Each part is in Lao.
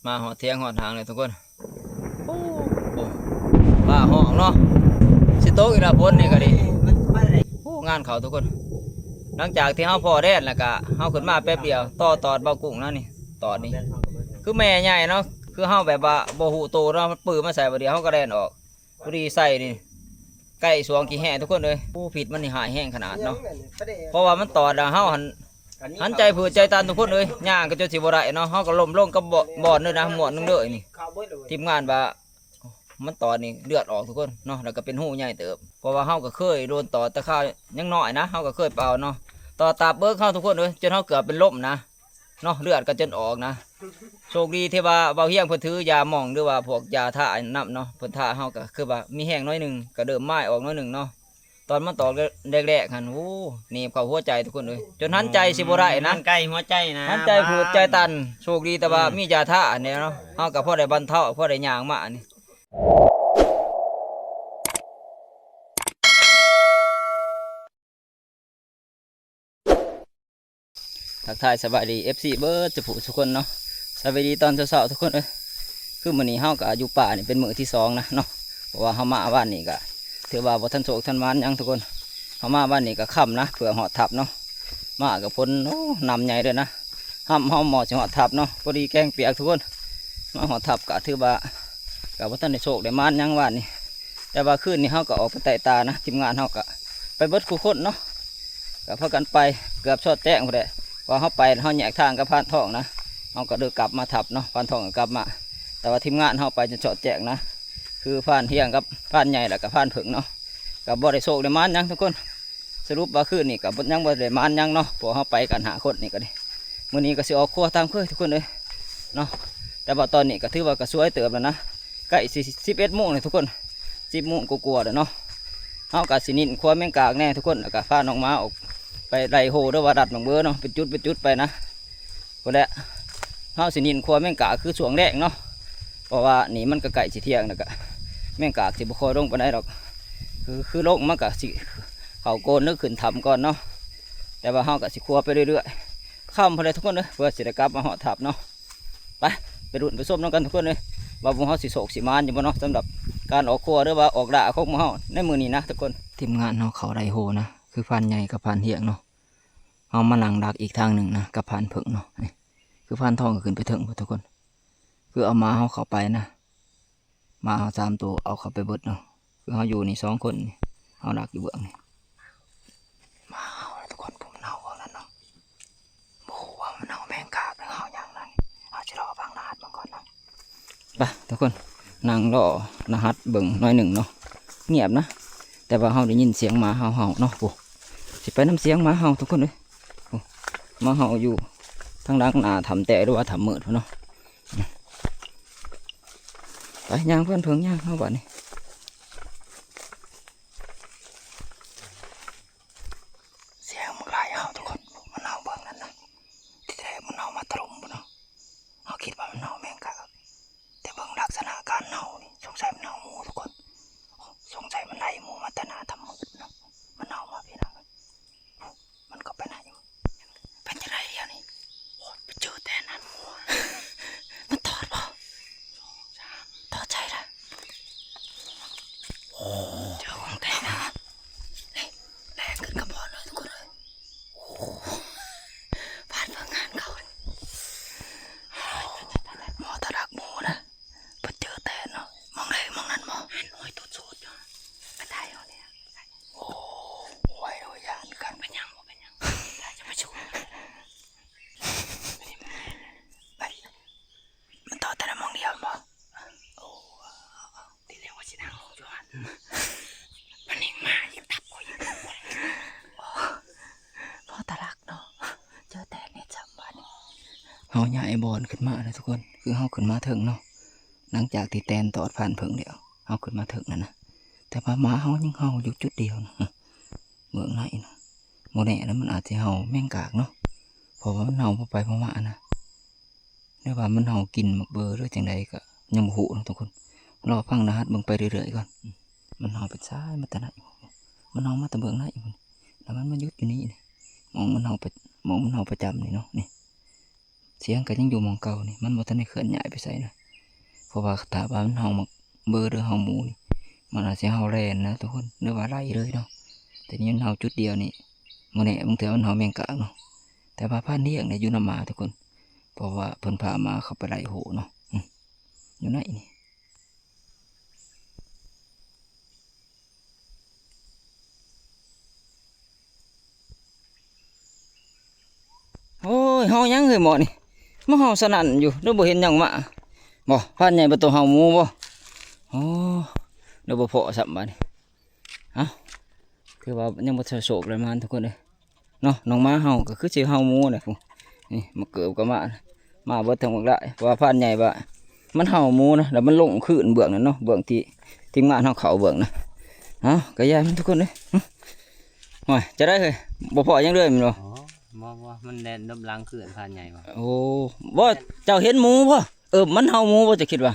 ມາຮອດຖຽງຮອດຫາງແລ້ວທຸກຄົນ. ໂອ້ ໂອ້ ຟ້າຮ້ອງເນາະ ຊິຕົກອີກແລ້ວ ຝົນນີ້ກໍດີ. ໂອ້ ງານເຂົ້າທຸກຄົນ. ຫຼັງຈາກທີ່ເຮົາພໍ້ແດນແລ້ວກະ ເຮົາຂຶ້ນມາແປັບດຽວ ຕໍ່ຕອດເບົາກຸ້ງນະນີ້ ຕອດນີ້ ຄືແມ່ໃຫຍ່ເນາະ ຄືເຮົາແບບວ່າບໍ່ຮູ້ໂຕເນາະ ມັນປືມາໃສ່ ບາດດຽວເຮົາກໍແລ່ນອອກ ພໍດີໃສ່ນີ້ ໃກ້ຊ່ວງຂີ້ແຫ້ງທຸກຄົນເອີຍ. ໂອ້ ພິດມັນນີ້ຮ້າຍແຮງຂະໜາດເນາະ ເພາະວ່າມັນຕອດແລ້ວ ເຮົາຫັ້ນ ຫັນໃຈຜືດໃຈຕັນທຸກຄົນເອີຍ ຍ່າງກໍຈົນຊິບໍ່ໄດ້ເນາະ. ເຮົາກໍລົ້ມລົງກັບບ່ອນເດີນະ ມ່ວນໜຶ່ງເດີນີ້. ທີມງານວ່າ ມັນຕອດນີ້ເລືອດອອກທຸກຄົນເນາະ ແລ້ວກໍເປັນຮູໃຫຍ່ເຕີບ ເພາະວ່າເຮົາກໍເຄີຍໂດນຕອດແຕ່ຄາວຍັງນ້ອຍນະ ເຮົາກໍເຄີຍເປົ່າເນາະ ຕອດຕາເບີກເຮົາທຸກຄົນເອີຍ ຈົນເຮົາເກືອບເປັນລົມນະ ເນາະ ເລືອດກໍຈົນອອກນະ. ໂຊກດີທີ່ວ່າເບົາຮຽງເພິ່ນຖືຢາໝອງ ຫຼືວ່າພວກຢາທານຳເນາະ ເພິ່ນທາເຮົາກໍຄືວ່າມີແຮງໜ້ອຍໜຶ່ງ ກໍເລີ່ມມາຍອອກໜ້ອຍໜຶ່ງເນາະ. ຕອນມັນຕອກແລກໆຫັ້ນ ໂອ້ ໜີບເຂົ້າຫົວໃຈທຸກຄົນເອີຍ ຈົນຫັນໃຈຊິບໍ່ໄດ້ນະ ມັນໃກ້ຫົວໃຈນະ ຫັນໃຈຜືດໃຈຕັນ. ໂຊກດີແຕ່ວ່າ ອືມ ມີຢາທາອັນນີ້ເນາະ ເຮົາກໍພໍໄດ້ບັນເທົາ ພໍໄດ້ຍ່າງມາອັນນີ້. ທັກທາຍສະບາຍດີ ເອັຟຊີ ເບິດສູ່ຜູ້ສູ່ຄົນເນາະ ສະບາຍດີຕອນເຊົ້າໆທຸກຄົນເອີຍ. ຄືມື້ນີ້ເຮົາກໍຢູ່ປ່ານີ້ເປັນມື້ທີສອງນະເນາະ ເພາະວ່າເຮົາມາວານນີ້ກໍຖືວ່າບໍ່ທັນໂຊກທັນໝານຫຍັງທຸກຄົນ. ເຮົາມາວານນີ້ກໍຄ່ຳນະ ເພື່ອຮອດຖ້ຳເນາະ ມາກໍຝົນ ໂອ້ ນ້ຳໃຫຍ່ເດີນະ ຮ່ຳເຮົາໝໍ້ຊິຮອດຖ້ຳເນາະ ພໍດີແກງປຽກທຸກຄົນ. ມາຮອດຖ້ຳກໍຖືວ່າ ກໍບໍ່ທັນໄດ້ໂຊກໄດ້ໝານຫຍັງວານນີ້ ແຕ່ວ່າຄືນນີ້ເຮົາກໍອອກໄປໄຕ່ຕານະ ທີມງານເຮົາກໍໄປເບິດຄູ່ຄົນເນາະ ກໍພາກັນໄປເກືອບຊອດແຈ້ງພຸ້ນແຫຼະ ເພາະເຮົາໄປເຮົາແຍກທາງກັບພານທອງນະ ເຮົາກໍເດີນກັບມາທັບເນາະ ພານທອງກໍກັບມາ. ແຕ່ວ່າທີມງານເຮົາໄປຈົນຊອດແຈ້ງນະ ຄືພານຮຽງກັບພານໃຫຍ່ ແລ້ວກໍພານເຜິ້ງເນາະ ກໍບໍ່ໄດ້ໂຊກໄດ້ໝານຫຍັງທຸກຄົນ. ສະຫຼຸບວ່າຄືນນີ້ກໍຍັງບໍ່ໄດ້ໝານຫຍັງເນາະ ເພາະເຮົາໄປກັນຫ້າຄົນນີ້ກໍດີ. ມື້ນີ້ກໍຊິອອກຄົວຕາມເຄີຍທຸກຄົນເອີຍເນາະ ແຕ່ວ່າຕອນນີ້ກໍຖືວ່າກໍສວຍເຕີບແລ້ວນະ ໃກ້ຊິສິບເອັດໂມງແລ້ວທຸກຄົນ ສິບໂມງກວ່າໆແລ້ວເນາະ. ເຮົາກໍຊິນິ້ນຄົວແມງກາກແດ່ທຸກຄົນ ແລ້ວກໍພານ້ອງໝາອອກໄປໄລ່ໂຮ ຫຼືວ່າລັດໝາກເບີເນາະ ເປັນຈຸດເປັນຈຸດໄປນະ. ພຸ້ນແຫຼະ ເຮົາຊິນິ້ນຄົວແມງກາກຄືຊ່ວງແລງເນາະ ເພາະວ່ານີ້ມັນກໍໃກ້ຊິທ່ຽງແລ້ວ ກໍແມງກາກຊິບໍ່ຄ່ອຍລົງປານໃດດອກ ຄື ຄືລົງມັນກໍຊິເຂົ້າໂກນ ຫຼືຂຶ້ນຖ້ຳກ່ອນເນາະ. ແຕ່ວ່າເຮົາກໍຊິຄົວໄປເລື້ອຍໆ ຄ່ຳພຸ້ນແຫຼະທຸກຄົນເອີຍ ເພື່ອຊິໄດ້ກັບມາຮອດຖ້ຳເນາະ. ໄປ ໄປລຸ້ນໄປຊົມນຳກັນທຸກຄົນເອີຍ ວ່າພວກເຮົາຊິໂຊກຊິໝານຢູ່ບໍ່ເນາະ ສຳລັບການອອກຄົວ ຫຼືວ່າອອກລ່າຂອງພວກເຮົາໃນມື້ນີ້ນະທຸກຄົນ. ທີມງານເຮົາເຂົ້າໄດ້ໂຮນະ ຄືພານໃຫຍ່ກັບພານຮຽງເນາະ ເຮົາມານັ່ງດັກອີກທາງໜຶ່ງນະ ກັບພານເຜິ້ງເນາະ. ນີ້ຄືພານທອງກໍຂຶ້ນໄປເທິງພຸ້ນທຸກຄົນ ຄືເອົາໝາເຮົາເຂົ້າໄປນະ ໝາເຮົາສາມໂຕເອົາເຂົ້າໄປເບິດເນາະ ຄືເຮົາຢູ່ນີ້ສອງຄົນນີ້ ເຮົາດັກຢູ່ເບື້ອງນີ້. ໝາເຮົານະທຸກຄົນ ຜູ້ມັນເຫົ່າເບື້ອງນັ້ນເນາະ ບໍ່ຮູ້ວ່າມັນເຫົ່າແມງກາກ ຫຼືເຫົ່າຫຍັງນັ້ນ ເຮົາຊິລໍຟັງລະຫັດມັນກ່ອນເນາະ. ໄປທຸກຄົນ ນັ່ງລໍລະຫັດເບິ່ງໜ້ອຍໜຶ່ງເນາະ ງຽບນະ ແຕ່ວ່າເຮົາໄດ້ຍິນສຽງໝາເຫົ່າເນາະ. ໂອ້ ຊິໄປນຳສຽງໝາເຫົ່າທຸກຄົນເອີຍ. ໂອ້ ໝາເຫົ່າຢູ່ທາງຫຼັງໜ້າຖ້ຳແຕ້ ຫຼືວ່າຖ້ຳມືດພຸ້ນເນາະ. ໄປ ຍ່າງເພື່ອນເຜິ້ງ ຍ່າງເຮົາບາດນີ້. ສຽງໝາກລາຍເຫົ່າທຸກຄົນ ມັນເຫົ່າເບື້ອງນັ້ນນະ ທີ່ແທ້ມັນເຫົ່າມາຖະຫຼົ່ມພຸ້ນເນາະ. ເຮົາຄິດວ່າມັນເຫົ່າແມງກາກ ແຕ່ເບິ່ງລັກສະນະການເຫົ່ານີ້ ສົງໄສມັນເຫົ່າໝູທຸກຄົນ ສົງໄສມັນໄລ່ໝູມາແຕ່ໜ້າຖ້ຳມືດເນາະ ມັນເຫົ່າມາພີ້ນະ. ມັນເຂົ້າໄປໃນຢູ່ ເປັນຈັ່ງໃດດຽວນີ້? ໂອ້ຍ ໄປເຈີແຕ່ນັ້ນ ມັນຕອດບໍ່? ຕອດໃສລະ? ໂອ້ ເຈີຂອງແທ້ນະ ນີ້ ແລ່ນຂຶ້ນກະບອນເລີຍທຸກຄົນເອີຍ. ໂອ້ ບາດເບິ່ງງານເຂົາ ໝໍຕະລັກໝູນະ ໄປເຈີແຕ່ເນາະ. ມອງໃດ ມອງນັ້ນບໍ່? ຫັນຫ້ອຍໂຕໂສດຢູ່ ໄປຖ່າຍເອົາແດ່. ໂອ້ ໂອ້ຍ ໂອ້ຍ ຢ້ານກັນ ເປັນຫຍັງບໍ່ ເປັນຫຍັງ ຢ່າໄປຊຸກ ໄປ ມັນຕໍ່ແຕ່ລະໝ່ອງດຽວແມ່ນບໍ່? ໂອ້ ທີ່ແລກວ່າຊິນັ່ງລົງຢູ່ຫັ້ນ ມັນຍິງມາຍິງທັບຂ້ອຍອີກ. ໂອ້ ພໍຕາລັກເນາະ ເຈີແຕ່ເນັດຊ້ຳບາດນີ້. ເຮົາຍ້າຍບ່ອນຂຶ້ນມາແລ້ວທຸກຄົນ ຄືເຮົາຂຶ້ນມາເທິງເນາະ ຫຼັງຈາກທີ່ແຕ່ນຕອດຜ່ານເຜິ້ງແລ້ວ ເຮົາຂຶ້ນມາເທິງນັ້ນນະ ແຕ່ວ່າໝາເຮົາຍັງເຫົ່າຢູ່ຈຸດດຽວນະ ເບື້ອງໃນນະ. ບໍ່ແນ່ນະ ມັນອາດຊິເຫົ່າແມງກາກເນາະ ເພາະວ່າມັນເຫົ່າບໍ່ໄປບໍ່ມານະ ຫຼືວ່າມັນເຫົ່າກິນໝາກເບີ ຫຼືຈັ່ງໃດກໍຍັງບໍ່ຮູ້ເນາະທຸກຄົນ. ລໍຟັງລະຫັດເບິ່ງໄປເລື້ອຍໆກ່ອນ มันเห่าเป็นสายมาแต่ไหน มันเห่ามาแต่เบื้องใน แล้วมันมาหยุดอยู่นี่ หม่องมันเห่าไป หม่องมันเห่าประจำนี่เนาะ นี่ ສຽງກໍຍັງຢູ່ໝ່ອງເກົ່ານີ້ ມັນບໍ່ທັນໄດ້ເຄື່ອນຍ້າຍໄປໃສນະ. ເພາະວ່າຖ້າວ່າມັນເຫົ່າໝາກເບີ ຫຼື ເຫົ່າໝູນີ້ ມັນອາດຊິເຫົ່າແລ່ນນະທຸກຄົນ ຫຼືວ່າໄລ່ເລີຍເນາະ. ແຕ່ນີ້ມັນເຫົ່າຈຸດດຽວນີ້ ບໍ່ແນ່ ບາງເທື່ອມັນເຫົ່າແມງກາກເນາະ. ແຕ່ວ່າພານລ້ຽງນີ້ຢູ່ນຳໝາທຸກຄົນ ເພາະວ່າເພິ່ນພາໝາເຂົ້າໄປໄລ່ຫູເນາະ. ອື ຢູ່ໃນນີ້ ໂອ້ຍ ເຫົ່າຫຍັງເຮີ້ໝໍນີ້ ມາເຫົ່າສະນັ້ນຢູ່ ຫຼືບໍ່ເຫັນຫຍັງມາບໍ? ພານໃຫຍ່ບໍ່ໂຕເຫົ່າໝູບໍ? ໂອ້ ຫຼືບໍ່ພໍ້ຊ້ຳບາດນີ້. ເອົ້າ ຄືວ່າຍັງບໍ່ໂຊກໄດ້ມານທຸກຄົນເອີຍ. ເນາະ ນ້ອງໝາເຮົາກໍຄືຊິເຫົ່າໝູແຫຼະ. ນີ້ໝາກເກີບກໍມາ ມາເບິດທັງໝາກຫຼາຍ ເພາະວ່າພານໃຫຍ່ວ່າມັນເຫົ່າໝູນະ ແລ້ວມັນລົງຄືນເບື້ອງນັ້ນເນາະ ເບື້ອງທີ່ທີມງານເຮົາເຂົ້າເບື້ອງນະ. ເອົ້າ ກໍຢ່າມັນທຸກຄົນເອີຍ. ໂອ້ຍ ຈະໄດ້ເຮີ້ຍ ບໍ່ພໍ້ຫຍັງເລີຍແມ່ນບໍ່? ອໍ ບໍ່ ບໍ່ ມັນແລ່ນຫຼົບຫຼັງຄືນພານໃຫຍ່ວ່າ. ໂອ້ ບໍ່ ເຈົ້າເຫັນໝູບໍ່? ເອີ ມັນເຫົ່າໝູບໍ່ ເຈົ້າຄິດວ່າ?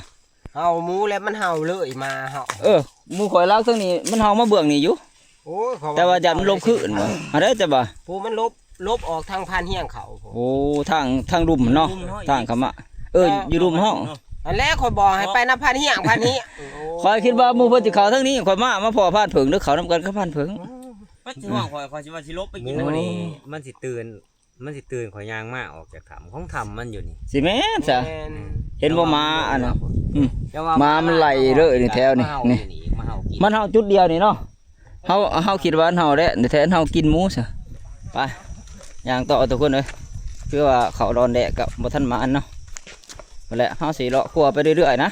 ເຫົ່າໝູແລ້ວມັນເຫົ່າເລີຍ ໝາເຫົ່າ. ເອີ ໝູຂ້ອຍລັກທາງນີ້ ມັນເຫົ່າມາເບື້ອງນີ້ຢູ່. ໂອ້ຍ ເຂົາ ແຕ່ວ່າຢ້ານມັນຫຼົບຄືນວ່າ ອັນໃດແຕ່ວ່າ ຜູ້ມັນຫຼົບ ຫຼົບອອກທາງພານຮຽງເຂົາ. ໂອ້ ທາງ ທາງລຸ່ມເນາະ ລຸ່ມເຮົາອີກ ທາງເຂົ້າມາ. ເອີ ເອີ ຢູ່ລຸ່ມເຮົາ ອັນແລະຂ້ອຍບອກໃຫ້ໄປນຳພານຮຽງ ພານຮຽງ. ໂອ້ ຂ້ອຍຄິດວ່າໝູ່ເພິ່ນຊິເຂົ້າທາງນີ້ ຂ້ອຍມາ ມາພໍ້ພານເຜິ້ງເດີ ເຂົ້ານຳກັນກັບພານເຜິ້ງ. ມັນຊິຮ້ອງຂ້ອຍ ຂ້ອຍຊິວ່າຊິຫຼົບໄປກິນ ໝູ ມື້ນີ້ມັນຊິຕື່ນ ມັນຊິຕື່ນ ຂ້ອຍຍ່າງມາອອກຈາກຖ້ຳ ຂອງຖ້ຳມັນຢູ່ນີ້ ຊິແມ່ນຊະ. ແມ່ນ ເຫັນບໍ່ ໝາອັນນັ້ນ ອື ແຕ່ວ່າ ໝາມັນໄລ່ເລີຍນີ້ ແຖວນີ້ ມາເຫົ່າ ນີ້ ຢູ່ນີ້ ມາເຫົ່າກິນ ມັນເຫົ່າຈຸດດຽວນີ້ເນາະ. ເຮົາ ເຮົາຄິດວ່າມັນເຫົ່າແຫຼະ ແທ້ເຮົາກິນໝູຊະ. ໄປ ຍ່າງຕໍ່ທຸກຄົນເອີຍ ຄືວ່າເຂົ້າດອນແດກກໍບໍ່ທັນມາອັນເນາະ. ນັ້ນແຫຼະ ເຮົາຊິເລາະຄົວໄປເລື້ອຍໆນະ.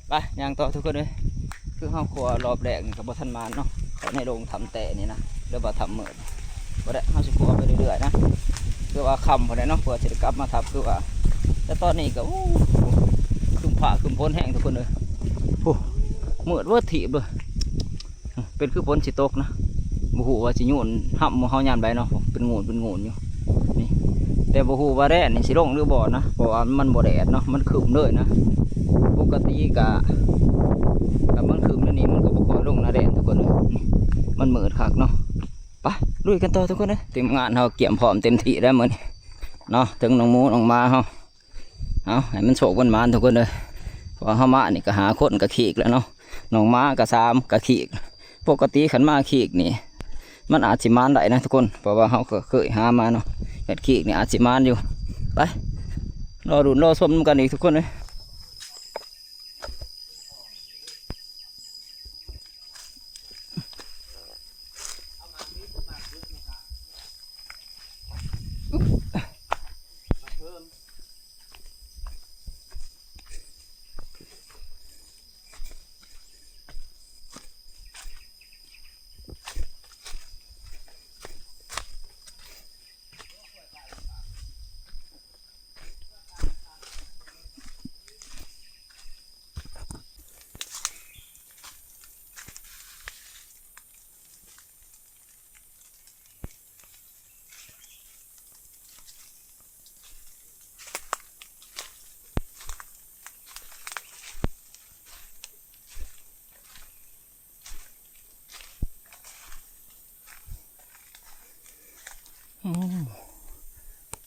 ໄປ ຍ່າງຕໍ່ທຸກຄົນເອີຍ ຄືເຮົາຄົວລອບແລກນີ້ກໍບໍ່ທັນມາເນາະ ເຂົ້າໃນດົງຖ້ຳແຕ້ນີ້ນະ ຫຼືວ່າຖ້ຳມືດ. ບໍ່ໄດ້ ເຮົາຊິຄົວໄປເລື້ອຍໆນະ ຄືວ່າຄ່ຳພຸ້ນແຫຼະເນາະ ເພື່ອຊິໄດ້ກັບມາຖ້ຳ ຄືວ່າ. ແຕ່ຕອນນີ້ກໍ ໂອ້ ຄຶ້ມຟ້າຄຶ້ມຝົນແຮງທຸກຄົນເອີຍ. ໂອ້ ມືດເວີດທີບເລີຍ. ເປັນຄືຝົນຊິຕົກນະ ບໍ່ຮູ້ວ່າຊິໂຍນຮ່ຳໝູ່ເຮົາຍາມໃດເນາະ ເປັນໂງນເປັນໂງນຢູ່ນີ້. ແຕ່ບໍ່ຮູ້ວ່າແດດນີ້ຊິລົງຫຼືບໍ່ນະ ເພາະວ່າມັນບໍ່ແດດເນາະ ມັນຄຶ້ມເລີຍນະ. ປົກກະຕິກະ ກະມັນຄຶ້ມແນວນີ້ມັນກໍບໍ່ຄ່ອຍລົງນະແດດທຸກຄົນເອີຍ. ນີ້ ມັນມືດຄັກເນາະ. ໄປ ລຸຍກັນຕໍ່ທຸກຄົນເອີຍ ທີມງານເຮົາກຽມພ້ອມເຕັມທີ່ແລ້ວມື້ນີ້ເນາະ ເຖິງນ້ອງໝູນ້ອງໝາເຮົາ. ເອົາ ໃຫ້ມັນໂຊກມັນໝານທຸກຄົນເດີ ເພາະວ່າເຮົາມານີ້ກໍຫ້າຄົນກໍຄີກແລ້ວເນາະ ນ້ອງໝາກໍສາມກໍຄີກ. ປົກກະຕິຄັນມາຄີກນີ້ ມັນອາດຊິໝານໄດ້ນະທຸກຄົນ ເພາະວ່າເຮົາກໍເຄີຍຫາມາເນາະ ເຮັດຄີກນີ້ອາດຊິໝານຢູ່. ໄປ ລໍລຸ້ນລໍຊົມນຳກັນອີກທຸກຄົນເອີຍ. ໂອ້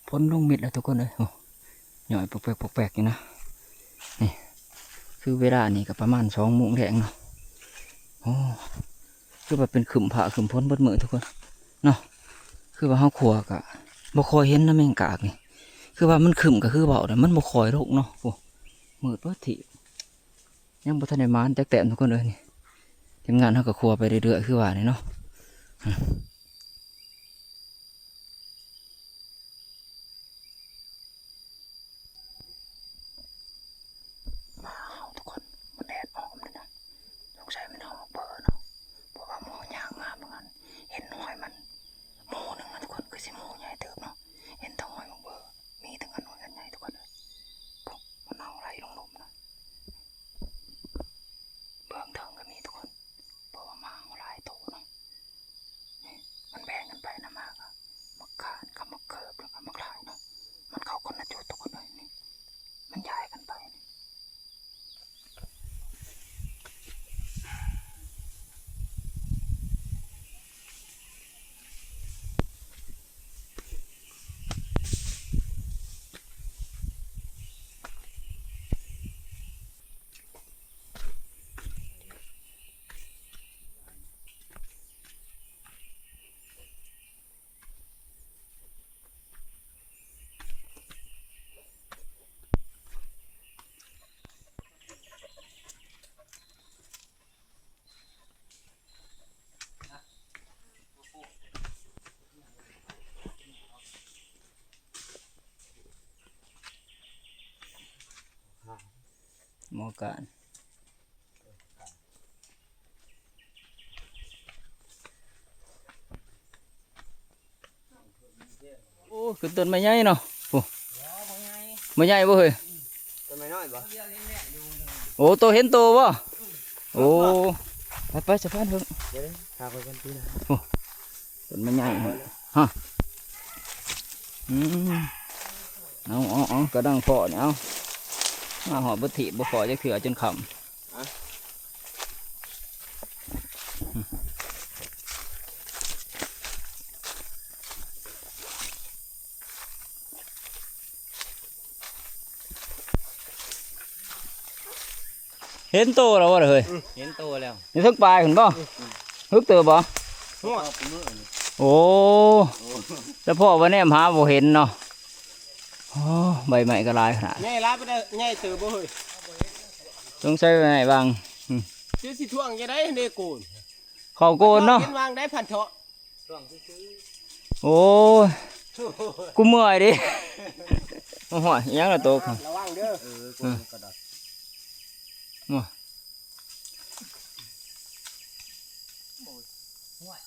ຝົນລົງເມັດແລ້ວທຸກຄົນເອີຍ. ໂອ້ ຍ້ອຍປອກແປກ ປອກແປກຢູ່ນະ. ນີ້ ຄືເວລານີ້ກໍປະມານສອງໂມງແລງເນາະ. ໂອ້ ຄືວ່າເປັນຄຶ້ມຟ້າຄຶ້ມຝົນເບິດມື້ທຸກຄົນເນາະ. ຄືວ່າເຮົາຄົວກໍບໍ່ຄ່ອຍເຫັນນະແມງກາກນີ້ ຄືວ່າມັນຄຶ້ມກໍຄືເວົ້າແຫຼະ ມັນບໍ່ຄ່ອຍລົງເນາະ. ໂອ້ ມືດເບິດທີບ ຍັງບໍ່ທັນໄດ້ໝານຈັກແຕ້ມທຸກຄົນເອີຍ. ນີ້ ທີມງານເຮົາກໍຄົວໄປເລື້ອຍໆ ຄືວ່ານີ້ເນາະ. ໝາເຮົາທຸກຄົນ ມັນແລ່ນອ້ອມເລີຍນະ. ສົງໄສມັນເຫົ່າໝາກເບີເນາະ ເພາະວ່າໝູເຮົາຍ່າງມາບາງອັນ ເຫັນຮອຍມັນ ໝູໜຶ່ງນະທຸກຄົນ ຄືຊິໝູໃຫຍ່ເຕີບເນາະ. ເຫັນແຕ່ຮອຍໝາກເບີ ມີແຕ່ອັນນ້ອຍອັນໃຫຍ່ທຸກຄົນເອີຍ. ໂອ້ ມັນເຫົ່າໄລ່ລົງລຸ່ມນະ ເບື້ອງເທິງກໍມີທຸກຄົນ ເພາະວ່າໝາເຮົາຫຼາຍໂຕເນາະ. ນີ້ ມັນແບ່ງກັນໄປນະ ໝາກ ໝາກການກັບໝາກເກີບ ແລ້ວກໍໝາກຫຼາຍເນາະ. ມັນເຂົ້າຄົນລະຈຸດທຸກຄົນເອີຍ. ນີ້ ມັນຍ້າຍກັນໄປ. ໂ ໂອກາດ. ໂອ້ ຂຶ້ນຕົ້ນໄມ້ໃຫຍ່ເນາະ. ໂອ້ ບໍ່ໃຫຍ່ບໍ່ເຮີ້ຍ? ຕົ້ນໄມ້ນ້ອຍບໍ່? ໂອ້ ໂຕເຫັນໂຕບໍ່? ໂອ້ ໄປໆ ສະພານເຖິງ. ດຽວໆ ຫາຂ້ອຍກ່ອນຕິລະ. ໂອ້ ຕົ້ນໄມ້ໃຫຍ່. ຮະ ອືມ ເອົາໆໆ ກະດັງເພາະນີ້ ເອົາ ມາຮອດບໍ່ຖີບ ບໍ່ພໍ້ຈັກເທື່ອ ຈົນຄ່ຳ. ເຫັນໂຕແລ້ວບໍ່ເຮີ້ຍ? ເຫັນໂຕແລ້ວ. ຢູ່ເທິງປາຍພຸ້ນບໍ່? ເລິກເຕີບບໍ່? ໂອ້ ສະເພາະວ່າແນມຫາບໍ່ເຫັນເນາະ. ໂອ້ ໃບໄມ້ກໍຫຼາຍຂະໜາດ. ໃຫຍ່ຫຼາຍປານໃດ? ໃຫຍ່ເຕີບບໍ່ເຮີ້ຍ? ສົງໄສວ່າໃຫຍ່ຫວ່າງ. ອືມ ຊິ ຊິຖ້ວງຈັ່ງໃດເດ້ໂກນ? ເຂົ້າໂກນເນາະ. ເຫັນຫວ່າງໃດພັນເທາະ? ໂອ້ຍ ກູເມື່ອຍເດ້. ໂອ້ຍ ອີຫຍັງລະໂຕກ? ລະວັງເດີ. ເອີ ໂກນກະດອດ. ໂອ້ຍ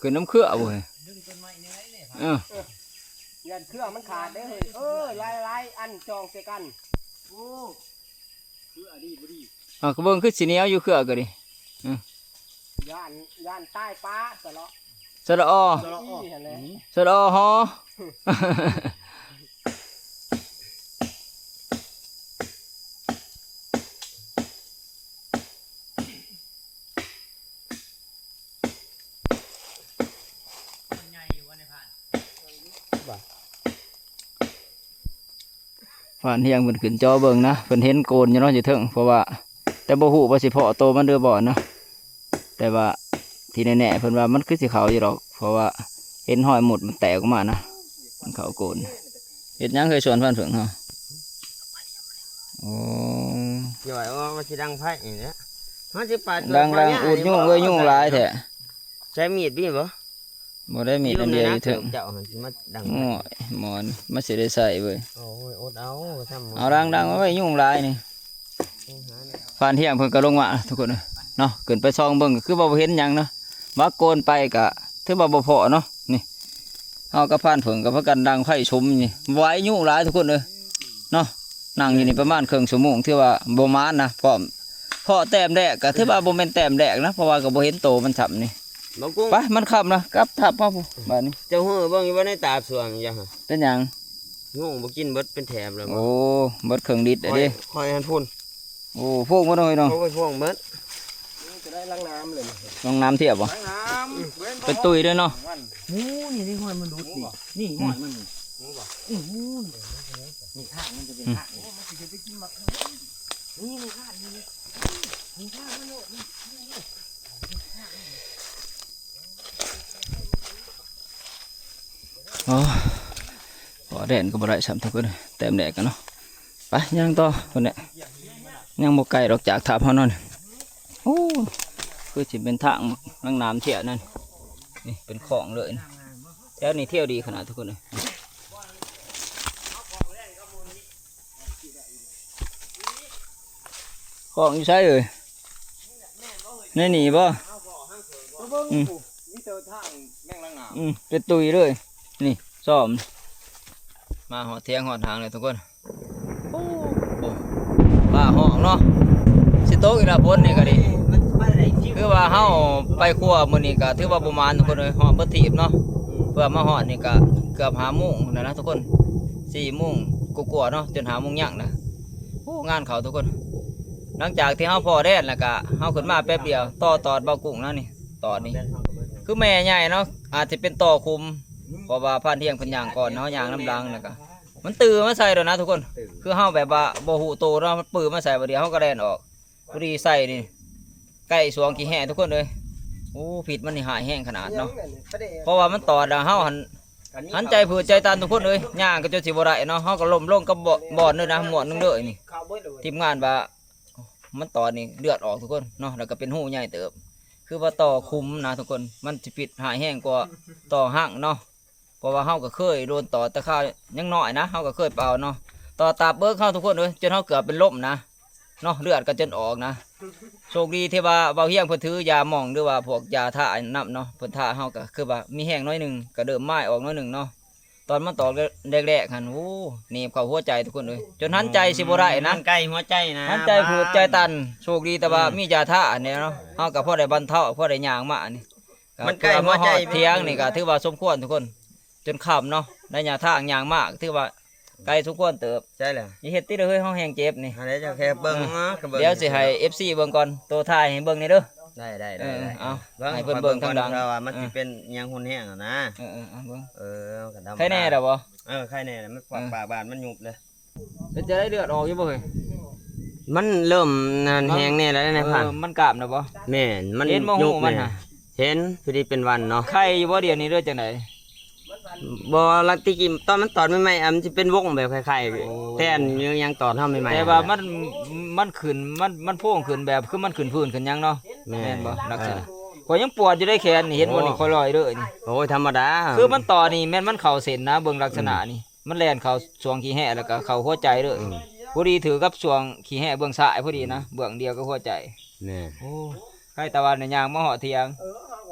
ຂຶ້ນນຳເຄືອເວີຍ. ເອີ ຢ້ານເຄືອມັນຂາດເດ້ເຮີ້ຍ. ເອີ ຫຼາຍໆ ອັນຈອງໃສ່ກັນ. ໂອ້ ເຄືອດີບໍ່ດີ. ເອົາ ກະເບິ່ງຄືຊິໜຽວຢູ່ເຄືອກະດີ. ເອີ ຢ້ານ ຢ້ານຕາຍປາ ສະເລາະ ສະເລາະ ສະເລາະ ຫັ້ນແຫຼະ ສະເລາະ ຫໍ. ຜ່ານຮຽງເພິ່ນຂຶ້ນຈໍເບິ່ງນະ ເພິ່ນເຫັນໂກນຢູ່ເນາະຢູ່ເທິງ ເພາະວ່າ ແຕ່ບໍ່ຮູ້ວ່າຊິເພາະໂຕມັນຫຼືບໍ່ເນາະ. ແຕ່ວ່າທີ່ແນ່ໆ ເພິ່ນວ່າມັນຄືຊິເຂົ້າຢູ່ດອກ ເພາະວ່າເຫັນຮອຍມຸດມັນແຕກອອກມານະ ມັນເຂົ້າໂກນ. ເຮັດຫຍັງເຄີຍສວນພັນເຜິ້ງເຮົາ? ໂອ້ ຍ່ອຍອອກມາຊິດັງໄຟນີ້ແຫຼະ ມັນຊິປາດ ດັງໆ ອຸດຍຸງເອີຍ ຍຸງຫຼາຍແທ້. ໃຊ້ມີດມີບໍ່? ບໍ່ໄດ້ ມີດອັນດຽວຢູ່ເທິງ. ເຈົ້າຫັ້ນຊິມາດັງ ໂອ້ຍ ໝອນ ມັນຊິໄດ້ໃຊ້ເວີຍ. ໂອ້ຍ ອົດເອົາ ຊ້ຳ ເອົາດັງໆ ເອົາໄວ້ ຍຸງຫຼາຍນີ້. ຜ່ານຮຽງເພິ່ນກໍລົງມາທຸກຄົນເອີຍເນາະ ຂຶ້ນໄປສ່ອງເບິ່ງກໍຄືວ່າບໍ່ເຫັນຫຍັງເນາະ. ວ່າໂກນໄປກໍຖືວ່າບໍ່ພໍ້ເນາະ. ນີ້ ເຮົາກັບຜ່ານເຜິ້ງກໍພາກັນດັງໄຟສຸມນີ້ ໄວຍຸງຫຼາຍທຸກຄົນເອີຍເນາະ. ນັ່ງຢູ່ນີ້ປະມານເຄິ່ງຊົ່ວໂມງ ຖືວ່າບໍ່ໝານນະ ພ້ອມ ເພາະແຕ້ມແລກກໍຖືວ່າບໍ່ແມ່ນແຕ້ມແລກນະ ເພາະວ່າກໍບໍ່ເຫັນໂຕມັນຊ້ຳນີ້. ບໍ່ກຸ້ງ ໄປ ມັນຄ່ຳລະ ກັບທັບມາພຸ້ນບາດນີ້. ເຈົ້າຮູ້ເບິ່ງຢູ່ບໍ່ໃນຕາບຊ່ວງນີ້? ເປັນຫຍັງ? ຍຸງບໍ່ກິນເບິດເປັນແຖບແລ້ວ. ໂອ້ ເບິດເຄິ່ງລິດແລ້ວເດ້. ຂ້ອຍ ຂ້ອຍຫັ້ນພຸ້ນ. ໂອ້ ໂພງເບິດເນາະ ໂອ້ຍ ໂພງເບິດ. ນີ້ຈະໄດ້ລັງນ້ຳເລີຍ ລັງນ້ຳທຽບບໍ່? ລັງນ້ຳ ເປັນຕຸ້ຍເດ້ເນາະ. ໂອ້ ນີ້ ນີ້ຮອຍມັນຫຼຸດນີ້ ນີ້ຮອຍມັນນີ້. ນີ້ ໂອ້ ນີ້ ນີ້ທາງມັນຈະເປັນທາງນີ້ ນີ້ ນີ້ທາງນີ້ ນີ້ທາງມັນໂລດນີ້. ອໍ ພໍ້ແດນກໍບໍ່ໄດ້ຊ້ຳທຸກຄົນ ແຕ້ມແລກກັນເນາະ. ໄປ ຍ່າງຕໍ່ພຸ້ນແຫຼະ ຍັງບໍ່ໄກດອກຈາກຖ້ຳເຮົາເນາະ. ໂອ້ ຄືຊິເປັນທາງນາງນ້ຳທຽວນັ້ນ ນີ້ເປັນຂອງເລີຍ. ແຖວນີ້ທຽວດີຂະໜາດທຸກຄົນເອີຍ. ຂອງຢູ່ໃສເອີຍ? ໃນນີ້ບໍ່? ອືມ ມີແຕ່ທາງແມງນາງນ້ຳ ອືມ ເປັນຕຸ້ຍເລີຍ. ນີ້ ຊ້ອມ ມາຮອດຖຽງຮອດທາງແລ້ວທຸກຄົນ. ໂອ້ ໂອ້ ຟ້າຮ້ອງເນາະ ຊິຕົກອີກແລ້ວຝົນນີ້ກໍດີ. ຄືວ່າເຮົາໄປຄົວມື້ນີ້ກໍຖືວ່າບໍ່ໝານທຸກຄົນເອີຍ ຮອດເບິດທີບເນາະ. ເພື່ອມາຮອດນີ້ກໍເກືອບຫ້າໂມງແລ້ວນະທຸກຄົນ ສີ່ໂມງກວ່າໆເນາະ ຈົນຫ້າໂມງຍັງນະ. ໂອ້ ງານເຂົ້າທຸກຄົນ. ຫຼັງຈາກທີ່ເຮົາພໍ້ແດນແລ້ວກະ ເຮົາຂຶ້ນມາແປັບດຽວ ຕໍ່ຕອດເບົາກຸ້ງນະນີ້ ຕອດນີ້ ຄືແມ່ໃຫຍ່ເນາະ ອາດຈະເປັນຕໍ່ຂຸມ ເພາະວ່າຜ່ານທຽງເພິ່ນຍ່າງກ່ອນ ເຮົາຍ່າງນຳຫຼັງ ແລ້ວກະມັນຕື້ມາໃສ່ໂດດນະທຸກຄົນ. ຄືເຮົາແບບວ່າບໍ່ຮູ້ໂຕເນາະ ມັນປືມາໃສ່ ບາດດຽວເຮົາກໍແລ່ນອອກ ພໍດີໃສ່ນີ້ ໃກ້ສວງຂີ້ແຮ່ທຸກຄົນເອີຍ. ໂອ້ ພິດມັນນີ້ຮ້າຍແຮງຂະໜາດເນາະ ເພາະວ່າມັນຕອດ ແລ້ວເຮົາຫັ້ນ ຫັນໃຈຜືດໃຈຕັນທຸກຄົນເອີຍ ຍ່າງກໍຈົນຊິບໍ່ໄດ້ເນາະ. ເຮົາກໍລົ້ມລົງກັບບ່ອນເລີຍນະ ມ້ວນໜຶ່ງເລີຍນີ້. ທີມງານວ່າມັນຕອດນີ້ເລືອດອອກທຸກຄົນເນາະ ແລ້ວກໍເປັນຮູໃຫຍ່ເຕີບ ຄືວ່າຕໍ່ຂຸມນະທຸກຄົນ. ມັນຊິພິດຮ້າຍແຮງກວ່າຕໍ່ຮັງເນາະ ເພາະວ່າເຮົາກໍເຄີຍໂດນຕອດແຕ່ຄາວຍັງນ້ອຍນະ ເຮົາກໍເຄີຍເປົ່າເນາະ ຕໍ່ຕາເປິກເຮົາທຸກຄົນເອີຍ ຈົນເຮົາເກືອບເປັນລົມນະ. ເນາະ ເລືອດກໍຈົນອອກນະ. ໂຊກດີທີ່ວ່າເບົາຮຽງເພິ່ນຖືຢາໝອງ ຫຼືວ່າພວກຢາທານຳເນາະ ເພິ່ນທາເຮົາກໍຄືວ່າມີແຮງໜ້ອຍໜຶ່ງ ກໍເລີ່ມມາຍອອກໜ້ອຍໜຶ່ງເນາະ. ຕອນມັນຕອກແລກໆຫັ້ນ ໂອ້ ໜີບເຂົ້າຫົວໃຈທຸກຄົນເອີຍ ຈົນຫັນໃຈຊິບໍ່ໄດ້ນະ ໃກ້ຫົວໃຈນະ ຫັນໃຈຜູດໃຈຕັນ. ໂຊກດີແຕ່ວ່າ ອືມ ມີຢາທາແດ່ເນາະ ເຮົາກໍພໍໄດ້ບັນເທົາ ພໍໄດ້ຍ່າງມານີ້. ມັນໃກ້ຫົວໃຈ ກໍເພື່ອມາຮອດຖຽງນີ້ກໍຖືວ່າສົມຄວນທຸກຄົນ ຈົນຄ່ຳເນາະ ໄລຍະທາງຍ່າງມາກໍຖືວ່າໄກສົມຄວນເຕີບ. ໃຊ່ແລ້ວ ຢ່າເຮັດຕິເດີເຮີ້ຍ ເຮົາແຮງເຈັບນີ້. ອັນໃດເຈົ້າແຄ່ເບິ່ງ ເອີ ເນາະ ກໍເບິ່ງ ດຽວຊິໃຫ້ເອັຟຊີເບິ່ງກ່ອນ ໂຕຖ່າຍໃຫ້ເບິ່ງແດ່ເດີ. ໄດ້ໆໆ ເອີ ເອົາ ເບິ່ງ ໃຫ້ເພິ່ນເບິ່ງທາງຫຼັງ ເພື່ອວ່າມັນ ເອີ ຊິເປັນຫຍັງຮຸນແຮງຫັ້ນນະ. ເອີໆ ເອົາເບິ່ງ ເອີ ກໍທຳມະດາ ໄຄແນ່ແລ້ວບໍ່? ເອີ ໄຄແນ່ແລ້ວ ມັນປາກ ເອີ ປາກບາດມັນຍຸບເລີຍ. ເປັນຈັ່ງໃດ ເລືອດອອກຢູ່ບໍ່ເຮີ້ຍ? ມັນເລີ່ມນັ້ນແຮງແນ່ແລ້ວນາຍພານ. ເອີ ມັນກ້າມແລ້ວບໍ່? ແມ່ນ ມັນ ເຫັນບໍ່ ຫູມັນຫັ້ນ ເຫັນ ພໍດີເປັນຫວັນເນາະ. ໄຄຢູ່ບໍ່ດຽວນີ້ ຫຼືຈັ່ງໃດ? ບໍ່ ລັກຕິກິ ຕອນມັນຕອດໃໝ່ໆ ອະ ມັນຊິເປັນວົງແບບໄຄໆ ໂອ້ ແຕ່ນຢູ່ຫຍັງຕອນເຮົາໃໝ່ໆ ແຕ່ວ່າມັນ ມັນຂຶ້ນ ມັນ ມັນໂພງຂຶ້ນແບບ ຄືມັນຂຶ້ນພື້ນຂຶ້ນຫຍັງເນາະ. ແມ່ນ ແມ່ນບໍ່ ລັກສະນະ ເອີ ຂ້ອຍຍັງປວດຢູ່ໃນແຂນນີ້ ເຫັນບໍ່ນີ້ ໂອ້ ຂ້ອຍລອຍເລີຍນີ້. ໂອ້ຍ ທຳມະດາ ຄືມັນຕອນນີ້ແມ່ນມັນເຂົ້າເສັ້ນນະ ເບິ່ງລັກສະນະ ອືມ ນີ້. ມັນແລ່ນເຂົ້າຊ່ວງຂີ້ແຮ້ ແລ້ວກໍເຂົ້າຫົວໃຈເລີຍ. ອືມ ພໍດີຖືກກັບຊ່ວງຂີ້ແຮ້ເບື້ອງຊ້າຍພໍດີນະ ອືມ ເບື້ອງດຽວກັບຫົວໃຈ. ແມ່ນ ໂອ້ ໃຄແຕ່ວ່າຍ່າງມາຮອດຖຽງ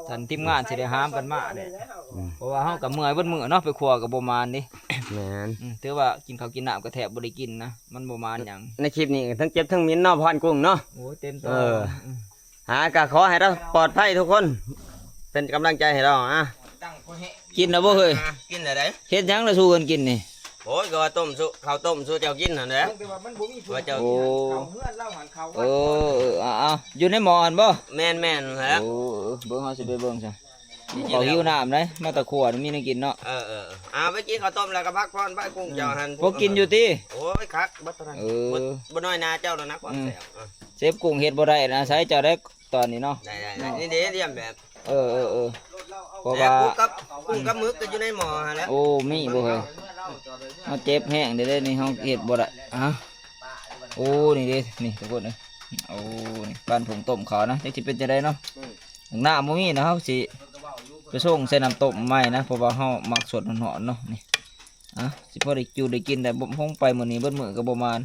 ທ່ານທີມງານຊິໄດ້ຫາມກັນມາແຫຼະ. ອືມ ເພາະວ່າເຮົາກໍເມື່ອຍເບິດມື້ເນາະ ໄປຄົວກໍບໍ່ໝານເດ້. ແມ່ນ ອືມ ຖືວ່າກິນເຂົ້າກິນນ້ຳກໍແທບບໍ່ໄດ້ກິນນະ ມັນບໍ່ໝານຫຍັງ. ໃນຄລິບນີ້ທັງເຈັບທັງໝິນເນາະ ພານກຸ້ງເນາະ. ໂອ້ຍ ເຕັມຕອ ເອີ ອືມ ຫາ ກໍຂໍໃຫ້ລາວປອດໄພທຸກຄົນ ເປັນກຳລັງໃຈໃຫ້ລາວ. ອ່ະ ກິນແລ້ວບໍ່ເຮີ້ຍ? ກິນແລ້ວໃດ໋. ເຮັດຫຍັງລະສູ່ກັນກິນນີ້? ໂອ້ຍ ກໍວ່າຕົ້ມສູ່ ເຂົ້າຕົ້ມສູ່ເຈົ້າກິນຫັ້ນແຫຼະ ວ່າເຈົ້າ ໂອ້ ເອີ ເອີ ເອົາໆ ຢູ່ໃນໝໍ້ຫັ້ນບໍ່? ແມ່ນໆ ແຫຼະ. ໂອ້ ເບິ່ງ ເຮົາຊິໄປເບິ່ງຊະ. ເຂົາຫິວນ້ຳເດ້ ມາແຕ່ຄົວມີແນວກິນເນາະ. ເອີໆ ເອົາໄປກິນເຂົ້າຕົ້ມແລ້ວກໍພັກຜ່ອນໄປ ກຸ້ງເຈົ້າຫັ້ນ ອືມ ພວກກິນຢູ່ຕິ? ໂອ້ຍ ຄັກເບິດເທົ່ານັ້ນ. ເອີ ເບິດ ບໍ່ນ້ອຍໜ້າເຈົ້າແລ້ວນະ ຄວາມ ອືມ ແຊບ. ອ່ະ ເຊຟກຸ້ງເຮັດບໍ່ໄດ້ນະ ໃຊ້ເຈົ້າໄດ້ຕອນນີ້ເນາະ. ໄດ້ໆໆ ນີ້ເດ້ ລຽນແບບ ເອີໆໆ ເພາະວ່າ ແບບກຸ້ງກັບ ກຸ້ງກັບໝຶກກໍຢູ່ໃນໝໍ້ຫັ້ນແຫຼະ. ໂອ້ ມີບໍ່ເຮີ້ຍ? ເຮົາເຈັບແຮງເດ້ນີ້ ເຮົາເຮັດບໍ່ໄດ້. ອ່ະ ໂອ້ ນີ້ເດ້ ນີ້ທຸກຄົນເອີຍ. ໂອ້ ນີ້ ປານຜົງຕົ້ມເຂົ້ານະ ຈັກຊິເປັນຈັ່ງໃດເນາະ. ອືມ ນ້ຳບໍ່ມີນະ ເຮົາຊິໄປຊົງໃສ່ນ້ຳຕົ້ມໃໝ່ນະ ເພາະວ່າເຮົາມັກສົດຮ້ອນໆເນາະ. ນີ້ ອ່ະ ຊິພໍໄດ້ຢູ່ໄດ້ກິນ ແຕ່ບໍ່ ຄົງໄປມື້ນີ້ເບິດມື້ກໍບໍ່ມານ.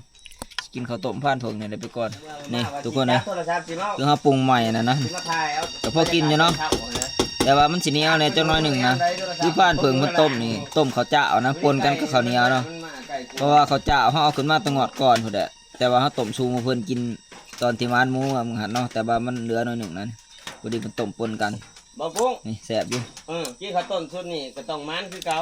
ຊິກິນເຂົ້າຕົ້ມພານເຜິ້ງນີ້ແຫຼະໄປກ່ອນ. ນີ້ທຸກຄົນເອີຍ ຄືເຮົາປຸງໃໝ່ນັ້ນນະ ກໍພໍກິນຢູ່ເນາະ ແຕ່ວ່າມັນຊິໜຽວແດ່ຈັກໜ້ອຍໜຶ່ງນະ. ຄືພານເຜິ້ງເພິ່ນຕົ້ມນີ້ ຕົ້ມເຂົ້າຈ້າວນະ ປົນກັນກັບເຂົ້າໜຽວເນາະ ເພາະວ່າເຂົ້າຈ້າວເຮົາເອົາຂຶ້ນມາແຕ່ງອດກ່ອນພຸ້ນແຫຼະ ແຕ່ວ່າເຮົາຕົ້ມສູ່ໝູ່ເພິ່ນກິນຕອນທີ່ມານໝູ່ມື້ຫັ້ນເນາະ ແຕ່ວ່າມັນເຫຼືອໜ້ອຍໜຶ່ງນັ້ນ ພໍດີເພິ່ນຕົ້ມປົນກັນ. ບໍ່ປຸງ ນີ້ແຊບຢູ່. ເອີ ກິນເຂົ້າຕົ້ມຊຸດນີ້ກໍຕ້ອງມັນຄືເກົ່າ.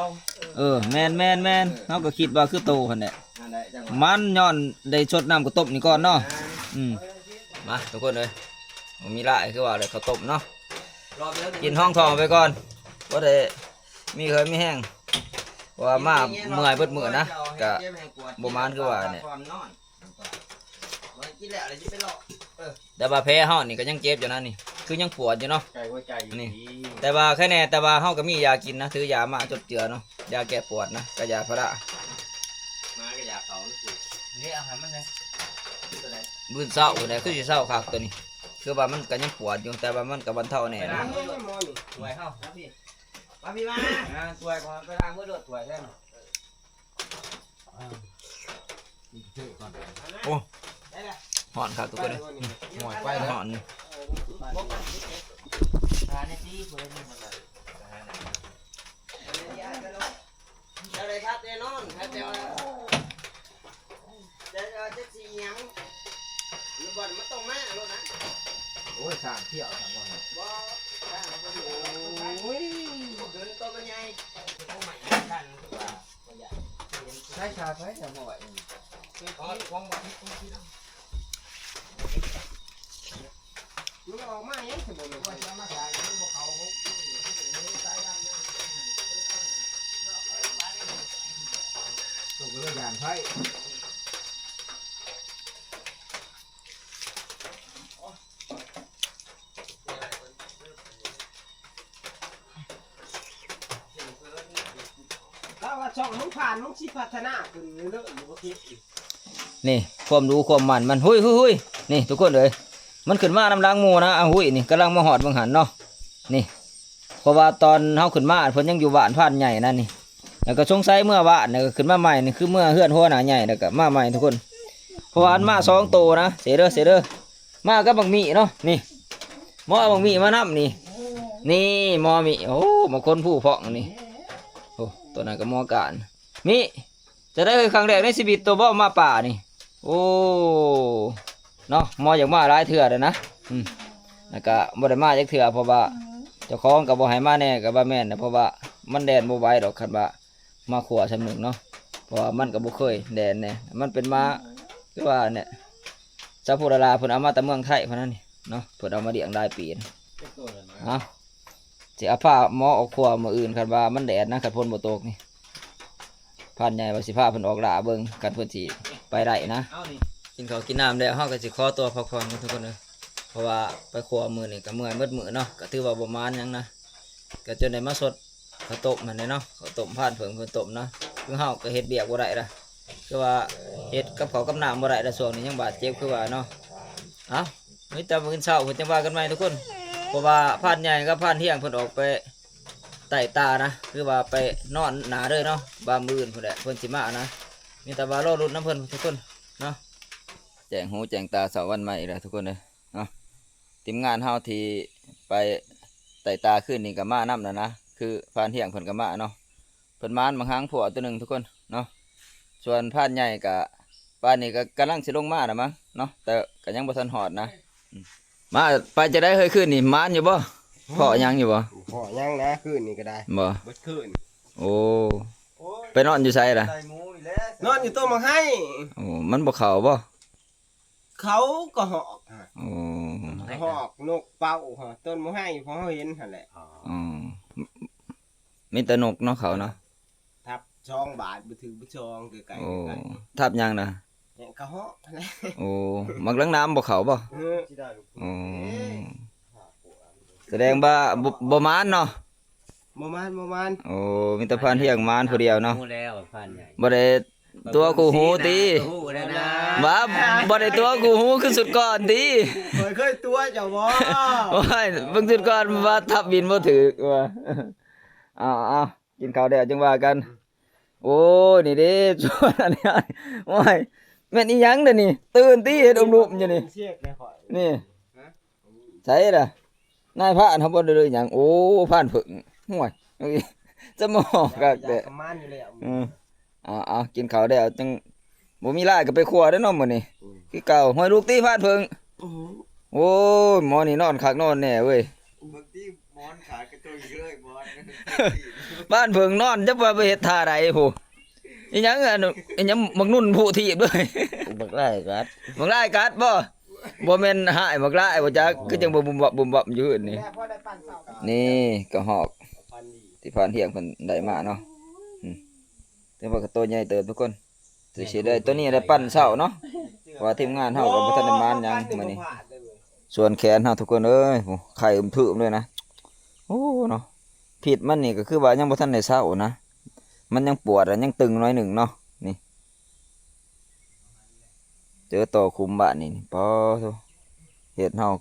ເອີ ແມ່ນໆໆ ເອີ ເຮົາກໍຄິດວ່າຄືໂຕຫັ້ນແຫຼະ ນັ້ນແຫຼະ ຈັ່ງຫວະ ມັນຍ້ອນໄດ້ຊົດນ້ຳເຂົ້າຕົ້ມນີ້ກ່ອນເນາະ. ອ່າ ອືມ ມາທຸກຄົນເອີຍ ບໍ່ມີຫຼາຍ ຄືວ່າແຫຼະ ເຂົ້າຕົ້ມເນາະ ກິນຮອງທ້ອງໄປກ່ອນ ບໍ່ໄດ້ມີເຫື່ອມີແຮງ ເພາະວ່າມາເມື່ອຍເບິດມື້ນະ ກະບໍ່ມານຄືວ່າແຫຼະ. ແຕ່ວ່າແຜເຮົານີ້ກໍຍັງເຈັບຢູ່ນະ ນີ້ຄືຍັງປວດຢູ່ເນາະ ໃກ້ຫົວໃຈຢູ່ນີ້ ນີ້ ແຕ່ວ່າແຄ່ແນ່ ແຕ່ວ່າເຮົາກໍມີຢາກິນນະ ຖືຢາມາຈົບເຈືອເນາະ ຢາແກ້ປວດນະ ກັບຢາພາລາ ມາກັບຢາເຂົານີ້ ນີ້ເອົາໃຫ້ມັນແດ່ ມື້ເຊົ້າພຸ້ນແຫຼະ ຄືຊິເຊົາຄັກໂຕນີ້ ຄືວ່າມັນກໍຍັງປວດຢູ່ ແຕ່ວ່າມັນກໍບັນເທົາແນ່ນະ. ມາພີ່ ມາພີ່ ມາພີ່ມາ ອ່າ ຊ່ວຍກ່ອນ ໄປລ້າງມືໂລດ ຖ້ວຍແລ້ວ. ໂອ້ ຮ້ອນຄັກທຸກຄົນເອີຍ ໂອ້ຍ ໄປແລ້ວ ຮ້ອນນີ້ ເຈົ້າໄດ້ຄັບແນ່ນອນ ຄັບແຕ່ວ່າ ແຕ່ວ່າຈັກຊິຫຍັງ ຢູ່ບ່ອນມັນຕ້ອງມາໂລດນະ. ໂອ້ຍ ສ້າງທ່ຽວ ສ້າງບ່ອນ ບໍ່ ສ້າງບໍ່ຖືກ ໂອ້ຍ ບໍ່ຂຶ້ນ ໂຕມັນໃຫຍ່ ໂຕໃໝ່ກັນ ໃຊ້ຊາໄຟຈະບໍ່ໄຫວ ມັນອອກມາຫຍັງຊິບໍ່ແມ່ນ ຕົກເລີຍຢ່າງໄພ. ລາວວ່າຊ່ອງມຶງຜ່ານ ມຶງຊິພັດທະນາຂຶ້ນເລື້ອຍໆ ບໍ່ຄິດ. ນີ້ຄວາມດຸຄວາມໝັ່ນມັນ ຫຸ້ຍໆໆ ນີ້ທຸກຄົນເອີຍ ມັນຂຶ້ນມານຳຫຼັງໝູ່ນະ. ອາ ຫຸ້ຍ ນີ້ກຳລັງມາຮອດເບິ່ງຫັ້ນເນາະ ນີ້ ເພາະວ່າຕອນເຮົາຂຶ້ນມາ ເພິ່ນຍັງຢູ່ບ້ານພານໃຫຍ່ນະນີ້ ແລ້ວກໍສົງໄສເມືອບ້ານ ແລ້ວກໍຂຶ້ນມາໃໝ່ນີ້ ຄືເມືອເຮືອນຫົວໜ້າໃຫຍ່ ແລ້ວກໍມາໃໝ່ທຸກຄົນ. ພວກອັນມາສອງໂຕນະ ເສເດີ ເສເດີ ມາກັບບັກໝີເນາະ ນີ້ ໝໍເອົາບັກໝີມານຳນີ້ ນີ້ໝໍໝີ ໂອ້ ມາຄົນຜູ້ພອງນີ້ ໂອ້ ໂຕນັ້ນກໍໝໍການ ໝີ ຈະໄດ້ເຄີຍຄັ້ງແລກໃນຊີວິດໂຕບໍ່ມາປ່ານີ້ ໂອ້ ເນາະ ໝໍຢາກມາຫຼາຍເທື່ອແລ້ວນະ ອືມ ແລ້ວກະບໍ່ໄດ້ມາຈັກເທື່ອ ເພາະວ່າເຈົ້າຂອງກໍບໍ່ໃຫ້ມາແດ່ ກໍວ່າແມ່ນນະ ເພາະວ່າມັນແລ່ນບໍ່ໄຫວດອກ ຄັນວ່າ ມາຂົວຊ່ຳໜຶ່ງເນາະ ເພາະວ່າມັນກໍບໍ່ເຄີຍແລ່ນແດ່ ມັນເປັນໝາ ຄືວ່າແຫຼະ ຊາວໂພດາລາເພິ່ນເອົາມາແຕ່ເມືອງໄທພຸ້ນນະນີ້ເນາະ ເພິ່ນເອົາມາລ້ຽງຫຼາຍປີນະ ເອົາ ຊິເອົາພາໝໍອອກຂົວມື້ອື່ນ ຄັນວ່າມັນແດດນະ ຄັນຝົນບໍ່ຕົກນີ້ ພານໃຫຍ່ວ່າຊິພາເພິ່ນອອກລ່າເບິ່ງ ຄັນເພິ່ນຊິໄປໄດ້ນະ ກິນເຂົ້າກິນນ້ຳແລ້ວ ເຮົາກໍຊິຂໍຕົວພັກຜ່ອນກ່ອນທຸກຄົນເອີຍ ເພາະວ່າໄປຂົວມື້ນີ້ກໍເມື່ອຍໝົດມື້ເນາະ ກໍຖືວ່າບໍ່ໝານຫຍັງນະ ກໍຈົນໄດ້ມາຊົດ ເຂົ້າຕົ້ມຫັ້ນແຫຼະເນາະ ເຂົ້າຕົ້ມພານເຜິ້ງເພິ່ນຕົ້ມເນາະ ຄືເຮົາກໍເຮັດວຽກບໍ່ໄດ້ລະ ຄືວ່າເຮັດກັບເຂົ້າກັບນ້ຳບໍ່ໄດ້ລະ ຊ່ວງນີ້ຍັງບາດເຈັບຄືວ່າເນາະ ເອົ້າ ມີແຕ່ມື້ອື່ນເຊົ້າພຸ້ນຈັ່ງວ່າກັນໃໝ່ທຸກຄົນ ເພາະວ່າພານໃຫຍ່ກັບພານທ່ຽງເພິ່ນອອກໄປໄຕ່ຕານະ ຄືວ່າໄປນອນໜ້າເລີຍເນາະ ວ່າມື້ອື່ນພຸ້ນແຫຼະເພິ່ນຊິມານະ ມີແຕ່ວ່າລໍລຸ້ນນຳເພິ່ນທຸກຄົນເນາະ ແຈ້ງຫູແຈ້ງຕາເຊົ້າວັນໃໝ່ອີກແລ້ວທຸກຄົນເອີຍ ເນາະ ທີມງານເຮົາທີ່ໄປໄຕ່ຕາຄືນນີ້ກໍມານຳແລ້ວນະ ຄືພານທ່ຽງເພິ່ນກໍມາເນາະ ເພິ່ນໝານບັກຫາງພົວໂຕໜຶ່ງທຸກຄົນເນາະ ສ່ວນພານໃຫຍ່ກໍ ປານນີ້ກໍກຳລັງຊິລົງມາແລ້ວມັງເນາະ ແຕ່ກໍຍັງບໍ່ທັນຮອດນະ ອືມ ມາ ໄປຈັ່ງໃດເຮີຍ ຄືນນີ້ໝານຢູ່ບໍ່ ພໍ້ຫຍັງຢູ່ບໍ່ ພໍ້ຫຍັງນະ ຄືນນີ້ກໍໄດ້ ບໍ່ ເບິດຄືນ ໂອ້ ໂອ້ຍ ໄປນອນຢູ່ໃສລະ ໄດ້ໝູອີກແລ້ວ ນອນຢູ່ຕົ້ນໝາກໄຮ ໂອ້ ມັນບໍ່ເຂົ້າບໍ່ ເຂົາກໍຮອກ ໂອ້ ຮອກນົກເປົ້າ ຕົ້ນໝາກໄຮ ພໍເຮົາເຫັນຫັ້ນແຫຼະ ອໍ ມີແຕ່ນົກເນາະເຂົາເນາະ ທັບສອງບາດ ບໍ່ຖືກບໍ່ຊອງ ໃກ້ໆ ໂອ້ ທັບຫຍັງນະ ແມ່ນກະຮອກຫັ້ນແຫຼະ ໂອ້ ໝາກເຫຼືອງນ້ຳບໍ່ເຂົ້າບໍ່ ເອີ ໂອ້ ສະແດງວ່າບໍ່ ບໍ່ໝານເນາະ ບໍ່ໝານ ບໍ່ໝານ ໂອ້ ມີແຕ່ພານທ່ຽງໝານຜູ້ດຽວເນາະ ຮູ້ແລ້ວພານໃຫຍ່ ບໍ່ໄດ້ຕົວະຄູ່ຫູຕິ ວ່າບໍ່ໄດ້ຕົວະຄູ່ຫູຄືຊຸດກ່ອນຕິ ຂ້ອຍເຄີຍຕົວະເຈົ້າບໍ່ ໂອ້ຍ ເບິ່ງຊຸດກ່ອນວ່າທັບບິນບໍ່ຖືກວ່າ ເອົາ ເອົາ ກິນເຂົ້າແລ້ວຈຶ່ງວ່າກັນ ໂອ້ຍ ນີ້ເດ້ ຊວນອັນນີ້ ໂອ້ຍ ແມ່ນອີຫຍັງເດ້ນີ້ ຕື່ນຕິ ເຮັດອຸມລຸມຢູ່ນີ້ ນີ້ ໃສລະ ນາຍພານເຮົາບໍ່ໄດ້ເລີຍຫຍັງ ໂອ້ ພານເຜິ້ງ ໂອ້ຍ ສະໝໍຄັກແທ້ ປະມານຢູ່ແລ້ວ ເອີ ເອົາໆ ກິນເຂົ້າແລ້ວຈັ່ງ ບໍ່ມີຫຼາຍກໍໄປຄົວເດີ້ເນາະມື້ນີ້ ອືມ ຄືເກົ່າ ຫ້ວຍ ລູກຕິພານເຜິ້ງ ອືມ ໂອ້ຍ ໝໍນີ້ນອນຄັກນອນແນ່ເວີຍ ເບິ່ງຕິ ໝອນຂາກະຈຸຍເລີຍໝອນ ພານເຜິ້ງນອນຈັກວ່າໄປເຮັດທ່າໃດພຸ້ນ ອີຫຍັງ ອັນ ອີຫຍັງ ບັກນຸ່ນຜູ້ຖີບເລີຍ ບັກຫຼາຍກັດ ບັກຫຼາຍກັດບໍ່? ບໍ່ແມ່ນຮ້າຍບັກຫຼາຍບໍ່ຈັກ ຄືຈັ່ງບໍ່ບຸມບັບບຸມບັບຢູ່ຫັ້ນນີ້ ນີ້ກະຮອກທີ່ພານທ່ຽງເພິ່ນໄດ້ມາເນາະ ອືມ ແຕ່ວ່າກໍໂຕໃຫຍ່ເຕີບທຸກຄົນ ຊິ ຊິໄດ້ໂຕນີ້ໄດ້ປັ້ນເຊົ້າເນາະ ເພາະວ່າທີມງານເຮົາກໍບໍ່ທັນໄດ້ໝານຫຍັງມື້ນີ້ ສ່ວນແຂນເຮົາທຸກຄົນເອີຍ ໂອ້ ໄຂ້ອຶ້ມຖຶມເລີຍນະ ໂອ້ ເນາະ ພິດມັນນີ້ກໍຄືວ່າຍັງບໍ່ທັນໄດ້ເຊົານະ ມັນຍັງປວດ ຍັງຕຶງໜ້ອຍໜຶ່ງເນາະ ນີ້ ເຈີຕໍ່ຂຸມບາດນີ້ ປາໂທ້ ເຮັດເຮົາ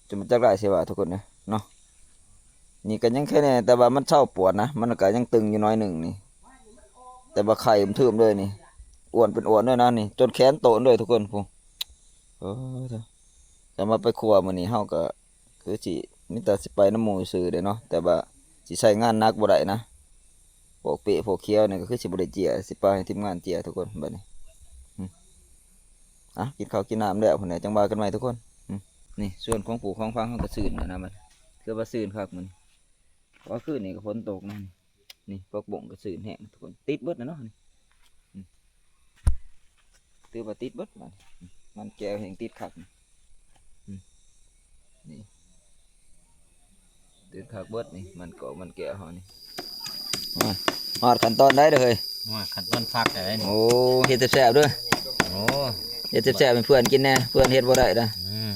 ຈົນບໍ່ຈັກຫຼາຍຊິວ່າທຸກຄົນເອີຍເນາະ ນີ້ກໍຍັງແຄ່ແນ່ ແຕ່ວ່າມັນເຊົາປວດນະ ມັນກໍຍັງຕຶງຢູ່ໜ້ອຍໜຶ່ງນີ້ ແຕ່ວ່າໄຂ້ອຶ້ມຖຶມເລີຍນີ້ ອ້ວນເປັນອ້ວນເລີຍນະນີ້ ຈົນແຂນໂຕນເລີຍທຸກຄົນ ພຸ້ນ ເອີ ແຕ່ມາໄປຄົວມື້ນີ້ເຮົາກໍ ຄືຊິມີແຕ່ຊິໄປນຳໝູ່ຊື່ເດ້ເນາະ ແຕ່ວ່າຊິໃຊ້ງານໜັກບໍ່ໄດ້ນະ ພວກເປ້ພວກຂຽວນີ້ກໍຄືຊິບໍ່ໄດ້ເຈຍ ຊິປະໃຫ້ທີມງານເຈຍທຸກຄົນບັດນີ້ ອືມ ອ່ະ ກິນເຂົ້າກິນນ້ຳແລ້ວພຸ້ນແຫຼະ ຈັ່ງວ່າກັນໃໝ່ທຸກຄົນ ອືມ ນີ້ສວນຂອງປູຂອງຝັງເຮົາກໍຊື່ນແລ້ວນະ ມັນຄືວ່າຊື່ນຄັກມື້ນີ້ ເພາະວ່າຄືນນີ້ກໍຝົນຕົກນະ ນີ້ຜັກບົ້ງກໍຊື່ນແຮງທຸກຄົນ ຕິດເບິດແລ້ວເນາະ ນີ້ ອືມ ຖືວ່າຕິດເບິດບາດນີ້ ມັນແກ້ວແຮ່ງຕິດຄັກ ອືມ ນີ້ ຕິດຄັກເບິດນີ້ ມັນກໍມັນແກ້ວເຮົານີ້ ຮອດ ຮອດຂັ້ນຕອນໃດເດີ້ເຮີ້ຍ ຮອດຂັ້ນຕອນພັກແລ້ວນີ້ ໂອ້ ເຮັດແຊບໆເດີ້ ໂອ້ ເຮັດແຊບໆໃຫ້ເພື່ອນກິນແດ່ ເພື່ອນເຮັດບໍ່ໄດ້ນະ ອືມ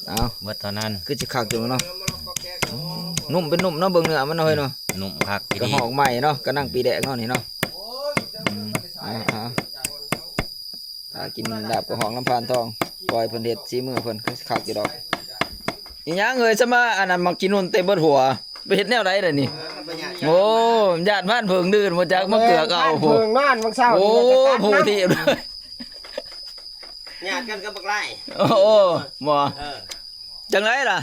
ເອົາ ເບິດເທົ່ານັ້ນ ຄືຊິຄັກຢູ່ເນາະ ນຸ່ມເປັນນຸ່ມເນາະ ເບິ່ງເນື້ອມັນເນາະເຮີ້ຍເນາະ ນຸ່ມຄັກ ກະຮອກໃໝ່ເນາະ ກະນັ່ງປີແດກເຮົານີ້ເນາະ ອືມ ອ່າ ອ່າ ຖ້າກິນລາບກະຮອກນຳພານທອງ ປ່ອຍເພິ່ນເຮັດສີມືເພິ່ນ ຄືຊິຄັກຢູ່ດອກ ອີຫຍັງເອີຍ ສະມາອັນນັ້ນ ໝາກຂີ້ນຸ່ນເຕັມເບິດຫົວ ໄປເຮັດແນວໃດລະນີ້ ໂອ້ ຢ້ານພານເຜິ້ງດື່ນບໍ່ຈັກ ມາເກືອກເອົາ ພານເຜິ້ງນອນມື້ເຊົ້າ ໂອ້ ນີ້ ໂອ້ ຜູ້ທີ່ ຍາດກັນກັບບັກຫຼາຍ ໂອ້ ບໍ່ ເອີ ຈັ່ງໃດລະ?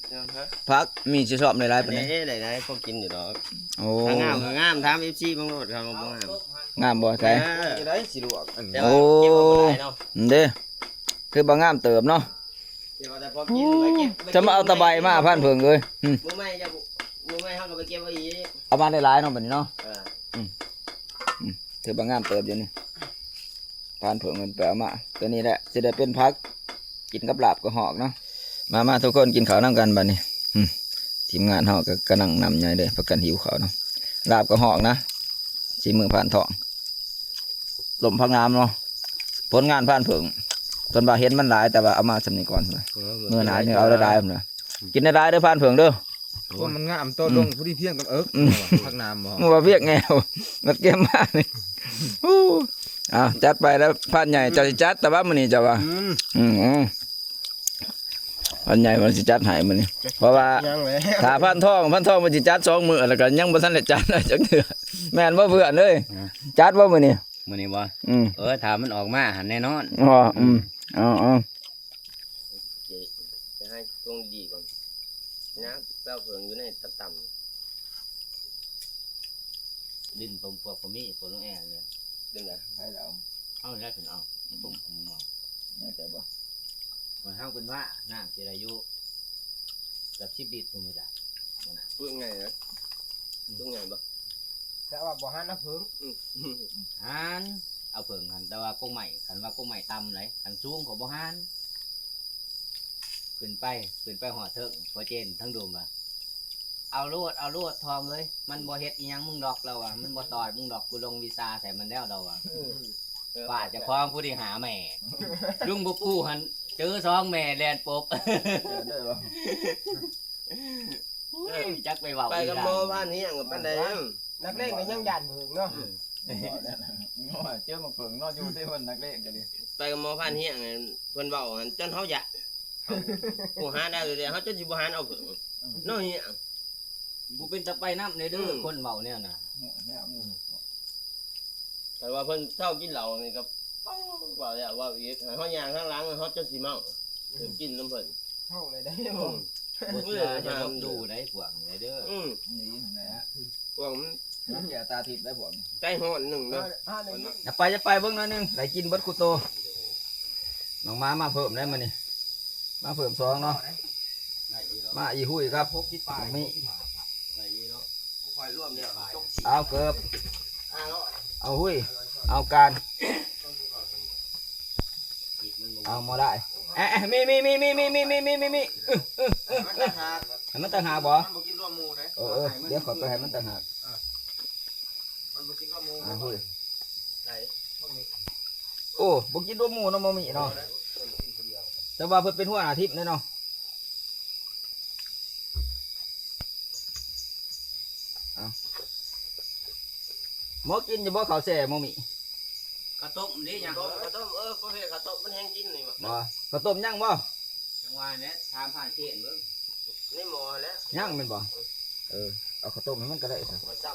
ເອີ ຮະ ຜັກມີຊິຊອບຫຼາຍໆປານໃດ? ເດ້ ຫຼາຍໆ ພໍກິນຢູ່ດອກ. ໂອ້ ຖ້າງາມກໍງາມ ຖາມເອັຟຊີເບິ່ງໂລດ ເຂົາວ່າບໍ່ງາມ. ງາມບໍ່? ໃສ ເອີ ຈັ່ງໃດຊິລວກອັນ ແຕ່ວ່າ ໂອ້ ເກັບເອົາບໍ່ໄດ້ເນາະ. ເດ້ ຄືບໍ່ງາມເຕີບເນາະ. ຈະມາເອົາຕະໄບມາ ພານເຜິ້ງເອີຍ. ອືມ ມື້ໃໝ່ເຈົ້າ ມື້ໃໝ່ເຮົາກໍໄປເກັບເອົາອີກ. ເອົາມາຫຼາຍໆເນາະ ບັດນີ້ເນາະ. ເອີ ອືມ ອືມ ຖືວ່າງາມເຕີບຢູ່ນີ້ ພານເຜິ້ງເພິ່ນໄປເອົາມາ. ຕົວນີ້ແຫຼະຊິໄດ້ເປັນຜັກກິນກັບລາບກະຮອກເນາະ. ມາໆ ທຸກຄົນ ກິນເຂົ້ານຳກັນບັດນີ້. ອືມ ທີມງານເຮົາກໍກຳລັງນຳໃຫຍ່ເດ້ ພາກັນຫິວເຂົ້າເນາະ. ລາບກະຮອກນະ ສີມືພານທອງ ຕົ້ມຜັກໜາມເນາະ. ຜົນງານພານເຜິ້ງ ເພິ່ນວ່າເຫັນມັນຫຼາຍ ແຕ່ວ່າເອົາມາສ່ຳນີ້ກ່ອນ. ເອີ ມື້ໜ້າຈຶ່ງເອົາຫຼາຍໆ ເພິ່ນວ່າ. ກິນຫຼາຍໆເດີພານເຜິ້ງເດີ. ໂອ້ ມັນງາມ ໂຕລົງ ອືມ ພໍດີພຽງກັນເອິກ. ອືມ ຜັກໜາມບໍ່ ວ່າພຽງແງວ ມັນເກັບມານີ້. ໂອ້ ອ້າວ ຈັດໄປແລ້ວພານໃຫຍ່. ເຈົ້າຊິຈັດແຕ່ວ່າມື້ນີ້ເຈົ້າວ່າ. ອືມ ອືມ ອືມ ພານໃຫຍ່ເພິ່ນຊິຈັດໃຫ້ມື້ນີ້ ເພາະວ່າຖ້າພານທອງ ພານທອງເພິ່ນຊິຈັດສອງມື້ ແລ້ວກໍຍັງບໍ່ທັນໄດ້ຈັດຈັກເທື່ອ. ແມ່ນບໍ່ເພື່ອນເອີຍ? ອືມ ຈັດບໍ່ມື້ນີ້? ມື້ນີ້ບໍ່? ອືມ ເອີ ຖ້າມັນອອກມາຫັ້ນແນ່ນອນ. ອໍ ອືມ ອືມ ເອົາໆ ຈະໃຫ້ຊ່ວງດີໆກ່ອນນະ ແປ້ວເຜິງຢູ່ໃນຕ່ຳໆ. ດິນປອມພວກບໍ່ມີ ພວກລຸງແອນເລີຍ. ດຶງໄດ້ ໃຫ້ລາວ ເອົາແລ້ວເພິ່ນເອົາ ປອມເອົາ ແນ່ໃຈບໍ່? ເຮົາເປັນວ່ານ້ຳຊິໄດ້ຢູ່ເກືອບສິບລິດພຸ້ນບໍ່ຈັກ. ປຶກໃຫຍ່ນະ ອືມ ປຶກໃຫຍ່ບໍ່? ແຕ່ວ່າບໍ່ຫັນເອົາເຜິງ. ອືມ ຫັນເອົາເຜິງຫັ້ນ ແຕ່ວ່າກົກໄມ້ ຄັນວ່າກົກໄມ້ຕ່ຳໃດ ຄັນສູງກໍບໍ່ຫັນ. ຂຶ້ນໄປ ຂຶ້ນໄປຮອດເທິງ ພໍ່ເຈນທັງດົມວ່າ ເອົາໂລດ ເອົາໂລດທອງເອີຍ ມັນບໍ່ເຮັດອີ່ຫຍັງມຶງດອກ ລາວວ່າ ມັນບໍ່ຕອດມຶງດອກ ກູລົງວິຊາໃສ່ມັນແລ້ວ ລາວວ່າ. ເອີ ປາດເຈົ້າຂອງຜູ້ທີ່ຫາແມ່ ລຸງບໍ່ປູຫັ້ນ ເຈີສອງແມ່ແລ່ນປົບ. ເອີ ໄດ້ບໍ່? ໂອ້ຍ ຈັກໄປເວົ້າ ໄປກັບໝໍບ້ານເຮຍງກັບປານໃດ. ນັກເລງກໍຍັງຢ້ານເຜິງເນາະ. ເອີ ເຈີໝາກເຜິງເນາະ ຢູ່ທີ່ເພິ່ນນັກເລງກໍດີ. ໄປກັບໝໍຜ່ານຮຽງ ເພິ່ນເວົ້າຫັ້ນ ຈົນເຮົາຢ້ານ ເຮົາຫາໄດ້ແລ້ວ ເຮົາຈົນຊິບໍ່ຫັນເອົາເຜິງ ອືມ ເນາະ. ຮຽງ ບໍ່ເປັນຕາໄປນຳເດ້ ອືມ ຄົນເວົ້າແນວນັ້ນ. ອືມ ແມ່ນ ອືມ ຄັນວ່າເພິ່ນເຊົາກິນເຫຼົ້ານີ້ກໍ ເວົ້າແລ້ວເວົ້າອີກ ໃຫ້ເຮົາຍ່າງທາງຫຼັງ ເຮົາຈົນຊິເມົາ ອືມ ກິນນຳເພິ່ນ ເຊົາເລີຍໄດ໋. ອືມ ບໍ່ເຊື່ອຢ່າລົບດູໄດ໋ພວກນີ້ເດີ. ອືມ ນີ້ແຫຼະ ພວກມັນ ເສຍຕາທິບໄດ້ພວກນີ້ ໃຈຮ້ອນໜຶ່ງເດີ. ຢ່າໄປ ຢ່າໄປ ເບິ່ງໜ້ອຍໜຶ່ງ ໄດ້ກິນເບິດຄູ່ໂຕ. ນ້ອງໝາມາເພີ່ມໄດ້ມື້ນີ້ ມາເພີ່ມສອງເນາະ. ມາອີ່ຫຸ້ຍຄັບ ມີ ເອົາເກີບ ເອົາຫຸ້ຍ ເອົາການ ເອົາໝໍໄດ້. ເອະ ເອະ ມີ ມີ ມີ ມີ ມີ ມີ ມີ ມີ ມີ ມີ ອື ອື ອື ໃຫ້ມັນຕ່າງຫາກ ໃຫ້ມັນຕ່າງຫາກບໍ່? ມັນບໍ່ກິນລວມໝູ່ເດ້. ເອີ ເອີ ດຽວຂ້ອຍໄປໃຫ້ມັນຕ່າງຫາກ. ເອີ ມັນບໍ່ກິນລວມໝູ່. ອ່າ ເຮີ້ຍ ໄດ້ ບັກໝີ່. ໂອ້ ບໍ່ກິນລວມໝູ່ເນາະ ໝໍໝີ່ເນາະ. ແຕ່ວ່າເພິ່ນເປັນຫົວໜ້າທີມເດ້ເນາະ. ເອົາ ໝໍກິນຢູ່ບໍ່ເຂົ້າແຊ່ ໝໍໝີ່? ເຂົ້າຕົ້ມເດ້ຫຍັງ? ເຂົ້າຕົ້ມ ເອີ ປະເພດເຂົ້າຕົ້ມມັນແຮງກິນນີ້ບໍ່? ບໍ່ ເຂົ້າຕົ້ມຍັງບໍ່? ຈັ່ງວ່າແຫຼະ ຖາມຜ່ານເຂດເບິ່ງ ໃນໝໍຫັ້ນແຫຼະ. ຍັງແມ່ນບໍ່? ເອີ ເອີ ເອົາເຂົ້າຕົ້ມໃຫ້ມັນກໍໄດ້ຊະ. ເອົາຊ້ຳ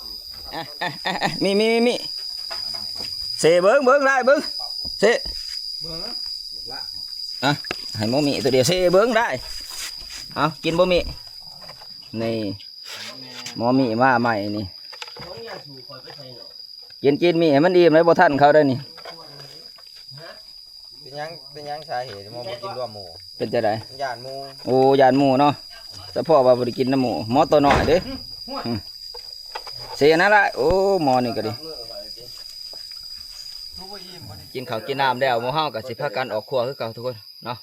ເອີ ເອີ ມີ ມີ ມີ ມີ ເຊເບິ່ງ ເບິ່ງ ໄດ້ເບິ່ງ ເຊ ເບິ່ງ ອ່ະ ໃຫ້ໝໍໝີ່ຕົວດຽວ ເຊເບິ່ງ ໄດ້. ເອົາ ກິນບໍ່ໝີ່ ນີ້ ໝໍໝີ່ມາໃໝ່ນີ້. ກິນ ກິນໝີ່ໃຫ້ມັນອີ່ມ ແລ້ວບໍ່ທັນເຂົາໄດ໋ນີ້. ເປັນຫຍັງ ເປັນຫຍັງສາເຫດໝໍບໍ່ກິນລວມໝູ່? ເປັນຈັ່ງໃດ? ຢ້ານໝູ່. ໂອ້ ຢ້ານໝູ່ເນາະ ສະເພາະວ່າບໍ່ໄດ້ກິນນຳໝູ່. ໝໍຕົວນ້ອຍເດ້. ອືມ ເຊນະລະ. ໂອ້ ໝໍນີ້ກໍດີ. ກິນເຂົ້າກິນນ້ຳແລ້ວ ໝູ່ເຮົາກໍຊິພາກັນອອກຄົວຄືເກົ່າທຸກຄົນເນາະ.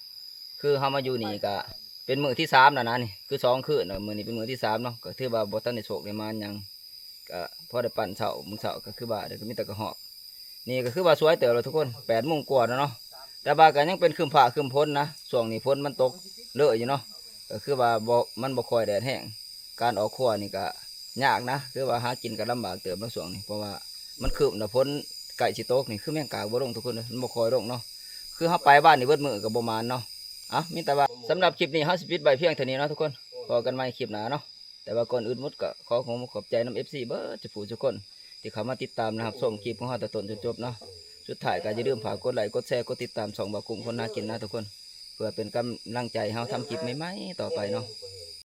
ຄືເຮົາມາຢູ່ນີ້ກະເປັນມື້ທີສາມແລ້ວນະນີ້ ຄືສອງຄືນແລ້ວ ມື້ນີ້ເປັນມື້ທີສາມເນາະ ກໍຖືວ່າບໍ່ທັນໄດ້ໂຊກໄດ້ໝານຫຍັງ ກະພໍໄດ້ປັ່ນເຊົ້າ ມື້ເຊົ້າກໍຄືວ່າ ກໍມີແຕ່ກະຮອກ. ນີ້ກໍຄືວ່າສວຍເຕີບແລ້ວທຸກຄົນ ແປດໂມງກວ່າແລ້ວເນາະ ແຕ່ວ່າກໍຍັງເປັນຄຶ້ມຟ້າຄຶ້ມຝົນນະ ຊ່ວງນີ້ຝົນມັນຕົກເລີຍຢູ່ເນາະ ກໍຄືວ່າບໍ່ ມັນບໍ່ຄ່ອຍແດດແຮງ. ການອອກຄົວນີ້ກະຍາກນະ ຄືວ່າຫາກິນກະລຳບາກເຕີບເນາະຊ່ວງນີ້ ເພາະວ່າມັນຄຶ້ມແລ້ວ ຝົນໃກ້ຊິຕົກນີ້ ຄືແມງກາກບໍ່ລົງທຸກຄົນເອີຍ ມັນບໍ່ຄ່ອຍລົງເນາະ. ຄືເຮົາໄປບ້ານນີ້ເບິດມື້ກໍບໍ່ໝານເນາະ. ເອົ້າ ມີແຕ່ວ່າສຳລັບຄລິບນີ້ເຮົາຊິປິດໄວ້ພຽງເທົ່ານີ້ເນາະທຸກຄົນ ພໍ້ກັນໃໝ່ຄລິບໜ້າເນາະ. ແຕ່ວ່າກ່ອນອື່ນໝົດກໍຂໍຂອບໃຈນຳເອັຟຊີເບິດທຸກຜູ້ທຸກຄົນ ທີ່ເຂົ້າມາຕິດຕາມ ແລະ ຮັບຊົມຄລິບຂອງເຮົາແຕ່ຕົ້ນຈົນຈົບເນາະ. ສຸດທ້າຍກໍຢ່າລືມຝາກກົດໄລ້ ກົດແຊ ກົດຕິດຕາມຊ່ອງບ່າວກຸ້ງຄົນຫາກິນນະທຸກຄົນ ເພື່ອເປັນກຳລັງໃຈໃຫ້ເຮົາທຳຄລິບໃໝ່ໆຕໍ່ໄປເນາະ.